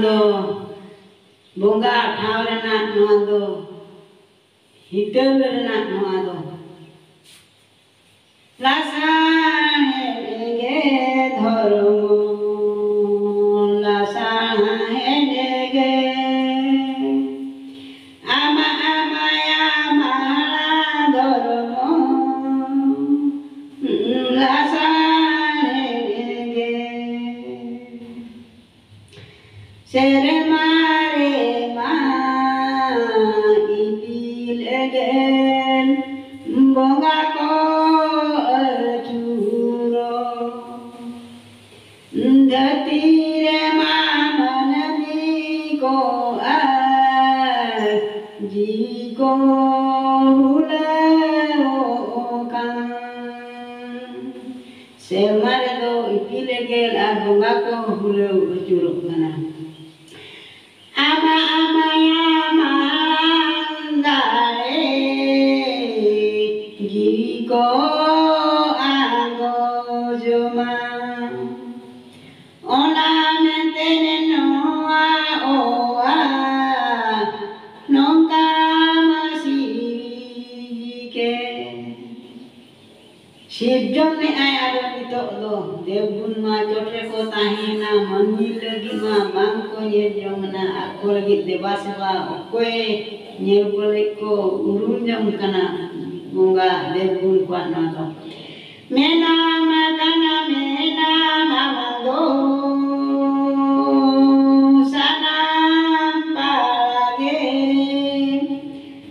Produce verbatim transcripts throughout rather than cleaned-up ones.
ᱫᱚ ᱵᱚᱸᱜᱟ ᱴᱷᱟᱶ ᱨᱮᱱᱟᱜ ᱱᱚᱣᱟ ᱫᱚ ᱦᱤᱛᱟᱹᱞ ᱨᱮᱱᱟᱜ ᱱᱚᱣᱟ ᱫᱚ ᱞᱟᱥᱟᱲᱦᱮᱫ ᱜᱮ ᱫᱷᱚᱨᱢᱚ, ᱞᱟᱥᱟᱲᱦᱮᱫ ᱜᱮ ᱟᱢᱟᱜ ᱢᱟᱭᱟ ᱢᱟᱦᱟᱲᱟ ᱫᱷᱚᱨᱢᱚ, ᱞᱟᱥᱟᱲᱦᱮᱫ ᱜᱮ᱾ ᱥᱮᱨᱢᱟ ᱨᱮᱢᱟ ᱤᱯᱤᱞ ᱮᱜᱮᱞ ᱵᱚᱸᱜᱟ ᱠᱚ ᱟᱹᱪᱩᱨᱚᱜ, ᱫᱷᱟᱹᱨᱛᱤ ᱨᱮᱢᱟ ᱢᱟᱹᱱᱢᱤ ᱠᱚ ᱟᱨ ᱡᱤᱣᱤ ᱠᱚ ᱦᱩᱞᱟᱹᱣᱚᱜ ᱠᱟᱱ᱾ ᱥᱮᱨᱢᱟ ᱨᱮᱫᱚ ᱤᱯᱤᱞ ᱮᱜᱮᱞ ᱟᱨ ᱵᱚᱸᱜᱟ ᱠᱚ ᱦᱩᱞᱟᱹᱣ ᱟᱹᱪᱩᱨᱚᱜ ᱠᱟᱱᱟ᱾ ᱟᱢᱟᱜ ᱢᱟᱭᱟ ᱢᱟᱨᱟᱝ ᱫᱟᱲᱮ ᱡᱤᱣᱤ ᱠᱚ ᱟᱸᱜᱚᱡᱚᱢᱟ᱾ ᱚᱱᱟ ᱢᱮᱱᱛᱮ ᱱᱚᱣᱟ ᱚᱣᱟ ᱱᱚᱝᱠᱟ ᱢᱟ ᱥᱤᱨᱡᱤ ᱠᱮ᱾ ᱥᱤᱨᱡᱚᱱ ᱞᱮᱫᱼᱟᱭ ᱟᱫᱚ ᱱᱤᱛᱚᱜ ᱫᱚ ᱫᱮᱵᱽᱜᱩᱱ ᱢᱟ ᱪᱚᱴ ᱨᱮᱠᱚ ᱛᱟᱦᱮᱸᱭᱮᱱᱟ, ᱢᱟᱹᱱᱢᱤ ᱞᱟᱹᱜᱤᱫ ᱢᱟ ᱵᱟᱝ ᱠᱚ ᱧᱮᱞ ᱡᱚᱝ ᱮᱱᱟ, ᱟᱠᱚ ᱞᱟᱹᱜᱤᱫ ᱫᱮᱵᱟ ᱥᱮᱵᱟ ᱚᱠᱚᱭᱮ ᱧᱮᱞ ᱠᱚ ᱞᱟᱹᱜᱤᱫ ᱠᱚ ᱩᱨᱩᱢ ᱡᱚᱝ ᱠᱟᱱᱟ ᱵᱚᱸᱜᱟ ᱫᱮᱵᱽᱜᱩᱱ ᱠᱚᱣᱟᱜ ᱱᱚᱣᱟ ᱫᱚ᱾ ᱢᱮᱱᱟᱢ ᱟᱠᱟᱱᱟ ᱢᱮᱱᱟᱢ ᱟᱢ ᱫᱚ ᱥᱟᱱᱟᱢ ᱯᱟᱲᱟ ᱜᱮ,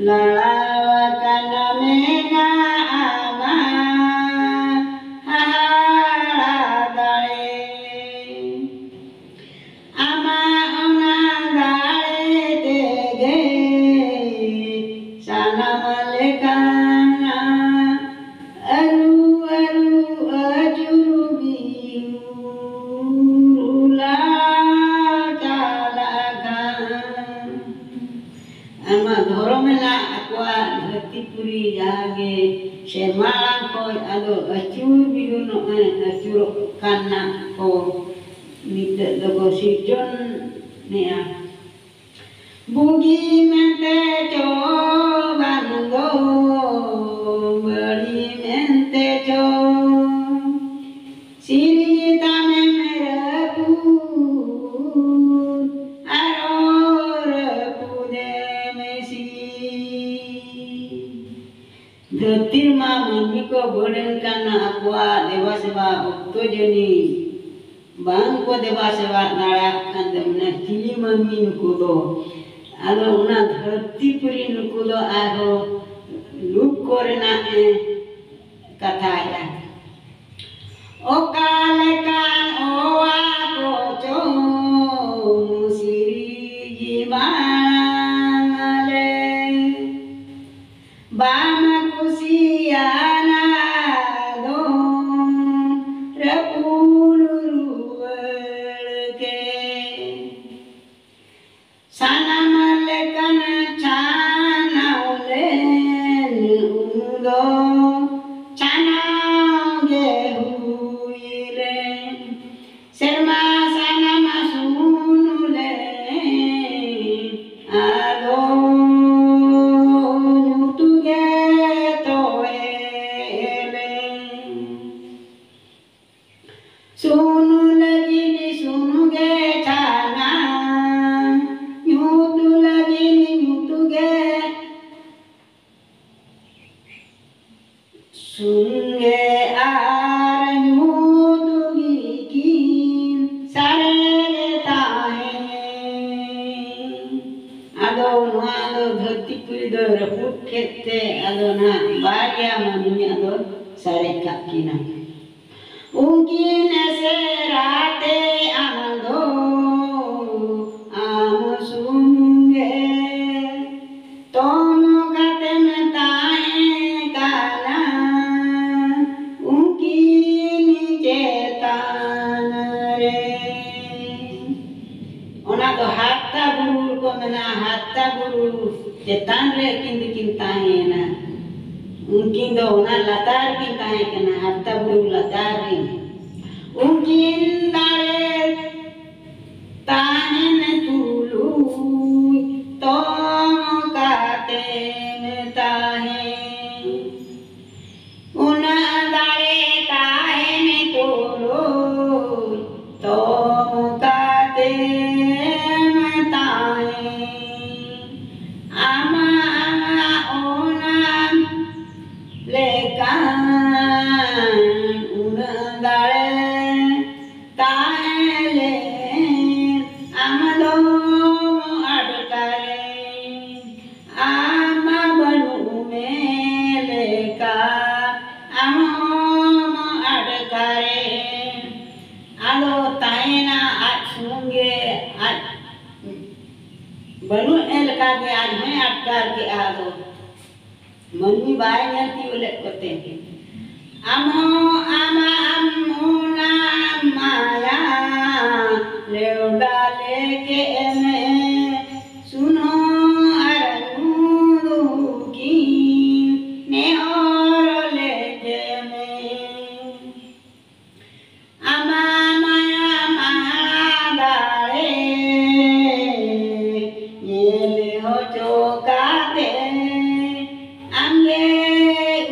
ᱞᱟᱲᱟᱣ ᱟᱠᱟᱱᱟ ᱢᱮᱱᱟᱢ ᱟᱢᱟᱜ ᱦᱟᱦᱟᱲᱟ ᱫᱟᱲᱮ᱾ ᱟᱢᱟᱜ ᱚᱱᱟ ᱫᱟᱲᱮ ᱛᱮᱜᱮ ᱥᱟᱱᱟᱢ ᱞᱮᱠᱟᱱᱟᱜ ᱟᱹᱨᱩ ᱟᱹᱨᱩ ᱟᱹᱪᱩᱨ ᱵᱤᱦᱩᱨ ᱩᱞᱟ ᱪᱟᱞᱟᱜ ᱠᱟᱱ᱾ ᱟᱭᱢᱟ ᱫᱷᱚᱨᱚᱢ ᱨᱮᱱᱟᱜ ᱟᱠᱚᱣᱟᱜ ᱫᱷᱟᱹᱨᱛᱤ ᱯᱩᱨᱤ ᱡᱟᱦᱟᱸ ᱜᱮ ᱥᱮᱨᱢᱟ ᱟᱲᱟᱝ ᱠᱷᱚᱱ ᱟᱫᱚ ᱟᱹᱪᱩᱨ ᱵᱤᱦᱩ ᱱᱚᱜᱼᱚᱭ ᱟᱹᱪᱩᱨᱚᱜ ᱠᱟᱱᱟ ᱠᱚ᱾ ᱱᱤᱛᱚᱜ ᱫᱚᱠᱚ ᱥᱤᱨᱡᱚᱱ ᱢᱮᱭᱟ᱾ ᱵᱩᱜᱤ ᱢᱮᱱᱛᱮ ᱪᱚ ᱵᱟᱝ ᱫᱚ ᱵᱟᱹᱲᱤᱡ ᱢᱮᱱᱛᱮ ᱪᱚ, ᱥᱤᱨᱤᱡ ᱛᱟᱢᱮᱢ ᱨᱟᱹᱯᱩᱫ, ᱟᱨᱚ ᱨᱟᱹᱯᱩᱫᱮᱢ ᱥᱤᱨᱤᱡ᱾ ᱫᱷᱟᱹᱨᱛᱤ ᱨᱮᱢᱟ ᱢᱟᱹᱱᱢᱤ ᱠᱚ ᱵᱟᱹᱰ ᱮᱱ ᱠᱟᱱ ᱟᱠᱚᱣᱟᱜ ᱫᱮᱵᱟ ᱥᱮᱵᱟ ᱚᱠᱛᱚ ᱡᱟᱹᱱᱤᱡ ᱵᱟᱝ ᱠᱚ ᱫᱮᱵᱟ ᱥᱮᱵᱟ ᱫᱟᱲᱮᱭᱟᱜ ᱠᱟᱱ ᱛᱮ, ᱢᱟᱱᱮ ᱪᱤᱞᱤ ᱢᱟᱹᱱᱢᱤ ᱱᱩᱠᱩ ᱫᱚ? ᱟᱫᱚ ᱚᱱᱟ ᱫᱷᱟᱹᱨᱛᱤ ᱯᱩᱨᱤ ᱱᱩᱠᱩ ᱫᱚ ᱟᱨᱦᱚᱸ ᱞᱩᱠ ᱠᱚᱨᱮᱱᱟᱜ ᱮ ᱠᱟᱛᱷᱟᱭᱟ᱾ ᱚᱠᱟ ᱞᱮᱠᱟᱱ ᱚᱣᱟ ᱠᱚᱪᱚᱝ ᱥᱤᱨᱤᱡ ᱢᱟᱲᱟᱝ ᱞᱮ ᱵᱟᱢ ᱠᱩᱥᱤᱭᱟᱱᱟ ᱫᱚ ᱨᱟᱹᱯᱩᱫ ᱨᱩᱣᱟᱹᱲ ᱠᱮ᱾ ᱥᱟᱱᱟᱢ ᱞᱮᱠᱟᱱ ᱪᱷᱟᱱᱟᱣ ᱞᱮᱱ ᱩᱱ ᱫᱚ ᱪᱷᱟᱱᱟᱣ ᱜᱮ ᱦᱩᱭ ᱞᱮᱱ᱾ ᱥᱮᱨᱢᱟ ᱥᱟᱱᱟᱢ ᱥᱩᱱᱩ ᱞᱮᱱ, ᱟᱫᱚ ᱧᱩᱛᱩ ᱜᱮ ᱛᱚ ᱦᱮᱡ ᱞᱮᱱ᱾ ᱥᱩᱱᱩ ᱞᱟᱹᱜᱤᱫ ᱥᱩᱱᱩ ᱜᱮ ᱪᱷᱟᱱᱟ, ᱧᱩᱛᱩ ᱞᱟᱹᱜᱤᱫ ᱧᱩᱛᱩ ᱜᱮ ᱥᱩᱱᱩ ᱜᱮ ᱟᱨ ᱧᱩᱛᱩ ᱜᱮ ᱠᱤᱱ ᱥᱟᱨᱮᱡ ᱛᱟᱦᱮᱸ᱾ ᱟᱫᱚ ᱱᱚᱣᱟ ᱫᱚ ᱫᱷᱟᱹᱨᱛᱤ ᱯᱩᱨᱤ ᱫᱚ ᱨᱟᱹᱯᱩᱫ ᱠᱮᱫ ᱛᱮ, ᱟᱫᱚ ᱱᱟᱦᱟᱜ ᱵᱟᱨᱭᱟ ᱢᱟᱹᱱᱢᱤ ᱟᱫᱚ ᱥᱟᱨᱮᱡ ᱠᱟᱜ ᱠᱤᱱᱟ᱾ ᱩᱱᱠᱤᱱ ᱮᱥᱮᱨᱟᱛᱮ ᱟᱢ ᱫᱚ, ᱟᱢ ᱥᱩᱢᱩᱝ ᱜᱮ ᱛᱚᱢ ᱠᱟᱛᱮᱢ ᱛᱟᱦᱮᱸ ᱠᱟᱱᱟ ᱩᱱᱠᱤᱱ ᱪᱮᱛᱟᱱ ᱨᱮ᱾ ᱚᱱᱟ ᱫᱚ ᱦᱟᱨᱛᱟ ᱵᱩᱨᱩ ᱠᱚ ᱢᱮᱱᱟ, ᱦᱟᱨᱛᱟ ᱵᱩᱨᱩ ᱪᱮᱛᱟᱱ ᱨᱮ ᱟᱹᱠᱤᱱ ᱫᱚᱠᱤᱱ ᱛᱟᱦᱮᱸᱭᱮᱱᱟ᱾ ᱩᱱᱠᱤᱱ ᱫᱚ ᱚᱱᱟ ᱞᱟᱛᱟᱨ ᱨᱮᱠᱤᱱ ᱛᱟᱦᱮᱸ ᱠᱟᱱᱟ, ᱦᱟᱨᱛᱟ ᱵᱩᱨᱩ ᱞᱟᱛᱟᱨ ᱨᱮ᱾ ᱩᱱᱠᱤᱱ ᱫᱟᱲᱮ ᱛᱟᱦᱮᱱ ᱛᱚᱢ ᱠᱟᱛᱮᱢ ᱛᱟᱦᱮᱸ, ᱩᱱᱟᱹᱜ ᱫᱟᱲᱮ ᱛᱟᱦᱮᱱ ᱛᱩᱞᱩᱡ ᱛᱚᱢ ᱠᱟᱛᱮᱢ ᱛᱟᱦᱮᱸ᱾ ᱟᱢᱟᱜ ᱚᱱᱟ ᱞᱮᱠᱟᱱ ᱩᱱᱟᱹᱜ ᱫᱟᱲᱮ ᱛᱟᱦᱮᱸ ᱞᱮᱱ ᱟᱢ ᱫᱚᱢ ᱟᱴᱠᱟᱨᱮ, ᱟᱢ ᱢᱟ ᱵᱟᱹᱱᱩᱜ ᱢᱮ ᱞᱮᱠᱟ ᱟᱢ ᱦᱚᱸᱢ ᱟᱴᱠᱟᱨᱮ᱾ ᱟᱫᱚ ᱛᱟᱦᱮᱸᱱᱟ ᱟᱡ ᱥᱩᱢᱩᱝ ᱜᱮ, ᱟᱡ ᱵᱟᱹᱱᱩᱜ ᱮ ᱞᱮᱠᱟ ᱜᱮ ᱟᱡ ᱦᱚᱸᱭ ᱟᱴᱠᱟᱨ ᱠᱮᱜᱼᱟ᱾ ᱟᱫᱚ ᱢᱟᱹᱱᱢᱤ ᱵᱟᱭ ᱧᱮᱞ ᱛᱤᱭᱳᱜ ᱞᱮᱫ ᱠᱚᱛᱮ, ᱟᱢ ᱦᱚᱸ ᱟᱢᱟᱜ ᱟᱢ ᱚᱱᱟ ᱢᱟᱭᱟ ᱞᱮᱣᱰᱟ ᱞᱮ ᱠᱮᱫ ᱢᱮ᱾ ᱥᱩᱱ ᱦᱚᱸ ᱟᱨ ᱧᱩ ᱠᱤᱱ ᱱᱮᱦᱚᱨ ᱞᱮ ᱠᱮᱫ ᱢᱮ᱾ ᱟᱢᱟᱜ ᱢᱟᱭᱟᱢ ᱟᱦᱲᱟ ᱫᱟᱲᱮ ᱧᱮᱞ ᱦᱚᱪᱚ ᱠᱟᱛᱮ, ᱟᱢᱜᱮ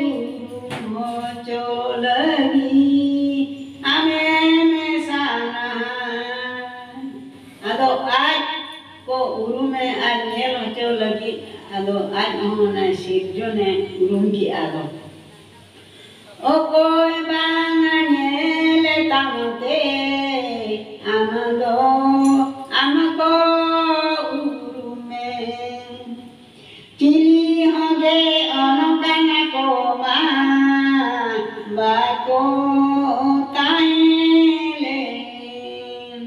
ᱩᱨᱩᱢ ᱦᱚᱪᱚ ᱞᱟᱹᱜᱤᱫ ᱟᱢᱮᱢ ᱥᱟᱱᱟ᱾ ᱟᱫᱚ ᱟᱡ ᱠᱚ ᱩᱨᱩᱢᱮ ᱟᱨ ᱧᱮᱞ ᱦᱚᱪᱚ ᱞᱟᱹᱜᱤᱫ, ᱟᱫᱚ ᱟᱡ ᱦᱚᱸ ᱚᱱᱟ ᱥᱤᱨᱡᱚᱱᱮ ᱩᱨᱩᱢ ᱠᱮᱜᱼᱟ᱾ ᱟᱫᱚ ᱚᱠᱚᱭ ᱵᱟᱝ ᱧᱮᱞ ᱛᱟᱢ ᱛᱮ ᱟᱢ ᱫᱚ ᱟᱢ ᱠᱚ ᱩᱨᱩᱢᱮ᱾ ᱪᱤᱞᱤ ᱦᱚᱸ ᱜᱮ ᱚᱱᱠᱟᱱ ᱠᱚ ᱢᱟ ᱵᱟᱠᱚ ᱛᱟᱦᱮᱸ ᱞᱮᱱ᱾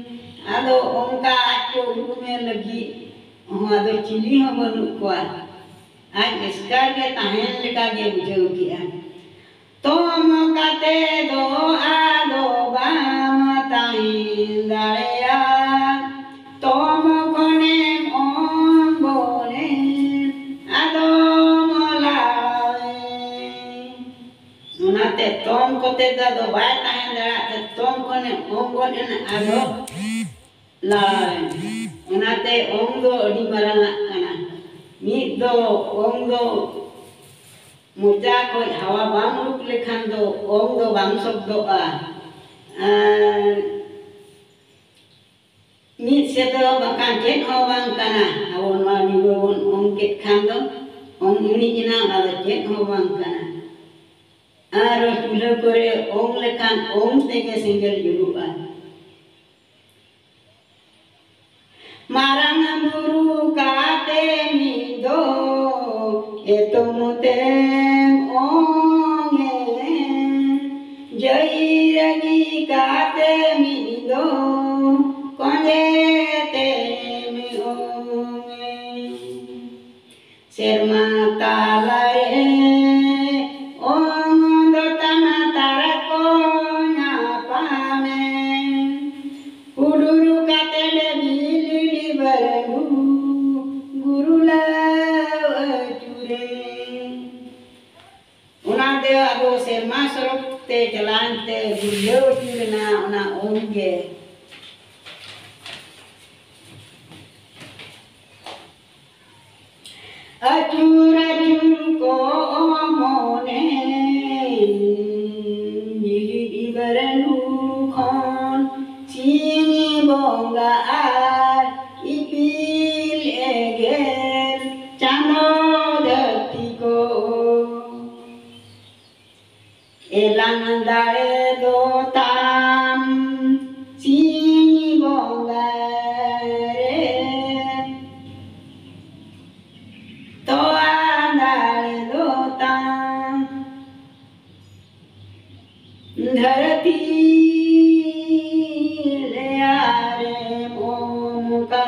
ᱟᱫᱚ ᱚᱱᱠᱟ ᱟᱡ ᱠᱚ ᱩᱨᱩᱢᱮ ᱞᱟᱹᱜᱤᱫ ᱦᱚᱸ ᱟᱫᱚ ᱪᱤᱞᱤ ᱦᱚᱸ ᱵᱟᱹᱱᱩᱜ ᱠᱚᱣᱟ᱾ ᱟᱡ ᱮᱥᱠᱟᱨ ᱜᱮ ᱛᱟᱦᱮᱱ ᱞᱮᱠᱟ ᱜᱮ ᱵᱩᱡᱷᱟᱹᱣ ᱠᱮᱜᱼᱟ᱾ ᱛᱚᱢ ᱠᱟᱛᱮ ᱫᱚ ᱟᱫᱚ ᱵᱟᱢ ᱛᱟᱦᱮᱸ ᱫᱟᱲᱮᱭᱟᱜ᱾ ᱛᱚᱢ ᱠᱷᱚᱱᱮᱢ ᱚᱝᱜᱚᱱᱮ ᱟᱫᱚᱢ ᱞᱟᱲᱟᱣᱮ᱾ ᱚᱱᱟᱛᱮ ᱛᱚᱢ ᱠᱚᱛᱮ ᱫᱚ ᱟᱫᱚ ᱵᱟᱭ ᱛᱟᱦᱮᱸ ᱫᱟᱲᱮᱭᱟᱜ ᱛᱮ ᱛᱚᱢ ᱠᱷᱚᱱᱮ ᱚᱝᱜᱚᱱ ᱮᱱᱟ ᱟᱫᱚ ᱞᱟᱲᱟᱣᱮᱱ᱾ ᱚᱱᱟᱛᱮ ᱚᱝ ᱫᱚ ᱟᱹᱰᱤ ᱢᱟᱨᱟᱝ ᱟᱜ ᱠᱟᱱᱟ᱾ ᱢᱤᱫ ᱫᱚ ᱚᱝ ᱫᱚ ᱢᱚᱪᱟ ᱠᱷᱚᱱ ᱦᱟᱣᱟ ᱵᱟᱝ ᱩᱰᱩᱠ ᱞᱮᱠᱷᱟᱱ ᱫᱚ ᱚᱝ ᱫᱚ ᱵᱟᱝ ᱥᱚᱵᱫᱚᱜᱼᱟ᱾ ᱟᱨ ᱢᱤᱫ ᱥᱮᱫ ᱫᱚ ᱵᱟᱠᱷᱟᱱ ᱪᱮᱫ ᱦᱚᱸ ᱵᱟᱝ ᱠᱟᱱᱟ᱾ ᱟᱵᱚ ᱱᱚᱣᱟ ᱰᱤᱵᱟᱹ ᱵᱚᱱ ᱚᱝ ᱠᱮᱫ ᱠᱷᱟᱱ ᱫᱚ ᱚᱝ ᱤᱬᱤᱡ ᱮᱱᱟ, ᱚᱱᱟ ᱫᱚ ᱪᱮᱫ ᱦᱚᱸ ᱵᱟᱝ ᱠᱟᱱᱟ᱾ ᱟᱨ ᱪᱩᱞᱦᱟᱹ ᱠᱚᱨᱮ ᱚᱝ ᱞᱮᱠᱷᱟᱱ ᱚᱝ ᱛᱮᱜᱮ ᱥᱮᱸᱜᱮᱞ ᱡᱩᱞᱩᱜᱼᱟ᱾ ᱢᱟᱨᱟᱝ ᱵᱩᱨᱩ ᱠᱟᱛᱮ ᱢᱤᱫ ᱫᱚ ᱮᱛᱚᱢ ᱛᱮᱢ ᱚᱝᱮ, ᱡᱟᱹᱭ ᱨᱟᱹᱜᱤ ᱠᱟᱛᱮ ᱢᱤᱫ ᱫᱚ ᱠᱚᱸᱫᱮ ᱛᱮᱢ ᱚᱝᱮ᱾ ᱥᱮᱨᱢᱟ ᱛᱟᱞᱟᱨᱮ ᱚᱝ ᱫᱚ ᱛᱟᱱᱟ ᱛᱟᱨᱟ ᱠᱚ ᱧᱟᱯᱟᱢᱮ᱾ ᱦᱩᱰᱩᱨ ᱠᱟᱛᱮ ᱰᱮᱵᱤᱞᱤ ᱰᱤᱵᱟᱹᱨᱩ ᱜᱩᱨᱩ ᱞᱟᱹᱣ ᱟᱹᱪᱩᱨᱮ᱾ ᱚᱱᱟᱛᱮ ᱟᱵᱚ ᱥᱮᱨᱢᱟ ᱥᱚᱨᱚᱜ ᱛᱮ ᱪᱟᱞᱟᱣᱮᱱ ᱛᱮ ᱜᱩᱨᱞᱟᱹᱣ ᱟᱹᱪᱩᱨᱮᱱᱟ ᱚᱱᱟ ᱚᱝ ᱜᱮ᱾ ᱟᱹᱪᱩᱨ ᱟᱹᱪᱩᱨ ᱠᱚ ᱢᱚᱱᱮ ᱡᱤᱞᱤ ᱰᱤᱵᱟᱹᱨᱟᱹᱱᱩ ᱠᱷᱚᱱ ᱥᱤᱧ ᱵᱚᱸᱜᱟ ᱟᱨ ᱤᱯᱤᱞ ᱮᱜᱮᱨ ᱪᱟᱸᱫᱚ ᱫᱷᱟᱹᱨᱛᱤ ᱠᱚ᱾ ᱮᱞᱟᱝ ᱫᱟᱲᱮ ᱫᱚ ᱛᱟᱢ ᱥᱤᱧ ᱵᱚᱸᱜᱟ ᱨᱮ, ᱛᱚᱣᱟ ᱫᱟᱲᱮ ᱫᱚ ᱛᱟᱢ ᱫᱷᱟᱹᱨᱛᱤ ᱞᱮᱭᱟᱨᱮᱢ ᱚᱢᱠᱟ᱾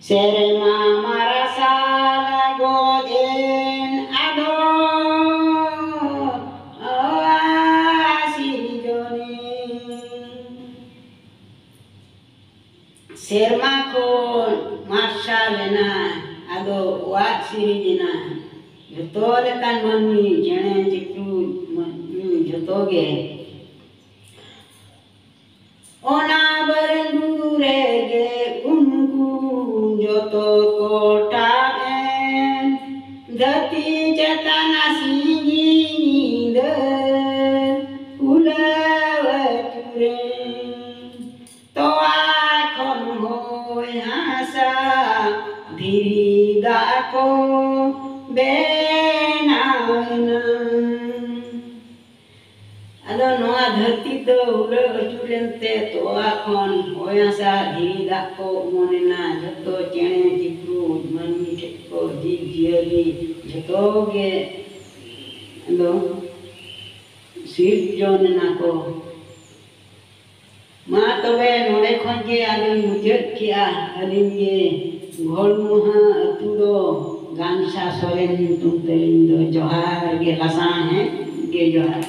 ᱥᱮᱨᱢᱟ ᱢᱟᱨᱥᱟᱞ ᱜᱚᱫ ᱮᱱ ᱟᱫᱚ ᱥᱤᱨᱡᱚᱱᱤ᱾ ᱥᱮᱨᱢᱟ ᱠᱷᱚᱱ ᱢᱟᱨᱥᱟᱞ ᱮᱱᱟ, ᱟᱫᱚ ᱚᱣᱟᱜ ᱥᱤᱨᱤᱡ ᱮᱱᱟ᱾ ᱡᱷᱚᱛᱚ ᱞᱮᱠᱟᱱ ᱢᱟᱹᱱᱢᱤ, ᱪᱮᱬᱮ ᱪᱤᱯᱨᱩᱫ, ᱢᱟᱹᱱᱢᱤ ᱡᱷᱚᱛᱚ ᱜᱮ᱾ ᱚᱱᱟ ᱵᱟᱹᱨᱰᱩ ᱨᱮᱜᱮ ᱩᱱᱠᱩ ᱡᱚᱛᱚ ᱠᱚ ᱫᱟᱜ ᱠᱚ ᱵᱮᱱᱟᱣ ᱮᱱᱟ᱾ ᱟᱫᱚ ᱱᱚᱣᱟ ᱫᱷᱟᱹᱨᱛᱤ ᱫᱚ ᱦᱩᱞᱟᱹ ᱟᱹᱪᱩᱨᱮᱱ ᱛᱮ ᱛᱚᱣᱟ ᱠᱷᱚᱱ ᱦᱚᱭ ᱦᱟᱥᱟ ᱫᱷᱤᱨᱤ ᱫᱟᱜ ᱠᱚ ᱚᱢᱚᱱ ᱮᱱᱟ᱾ ᱡᱷᱚᱛᱚ ᱪᱮᱬᱮ ᱪᱤᱯᱨᱩ ᱢᱟᱹᱱᱢᱤ ᱴᱷᱮᱱ ᱠᱚ ᱡᱤᱵᱽ ᱡᱤᱭᱟᱹᱞᱤ ᱡᱷᱚᱛᱚ ᱜᱮ ᱟᱫᱚ ᱥᱤᱨᱡᱚᱱ ᱮᱱᱟ ᱠᱚ᱾ ᱢᱟ ᱛᱚᱵᱮ ᱱᱚᱰᱮ ᱠᱷᱚᱱ ᱜᱮ ᱟᱫᱚᱧ ᱢᱩᱪᱟᱹᱫ ᱠᱮᱜᱼᱟ᱾ ᱟᱹᱞᱤᱧ ᱜᱮ ᱜᱷᱚᱲᱢᱩᱦᱟ ᱟᱹᱛᱩ ᱫᱚ ᱜᱟᱱᱥᱟ ᱥᱚᱨᱮᱱ ᱧᱩᱛᱩᱢ ᱛᱟᱹᱞᱤᱧ ᱫᱚ᱾ ᱡᱚᱦᱟᱨ ᱜᱮ, ᱞᱟᱥᱟᱬᱦᱮᱫ ᱜᱮ ᱡᱚᱦᱟᱨ᱾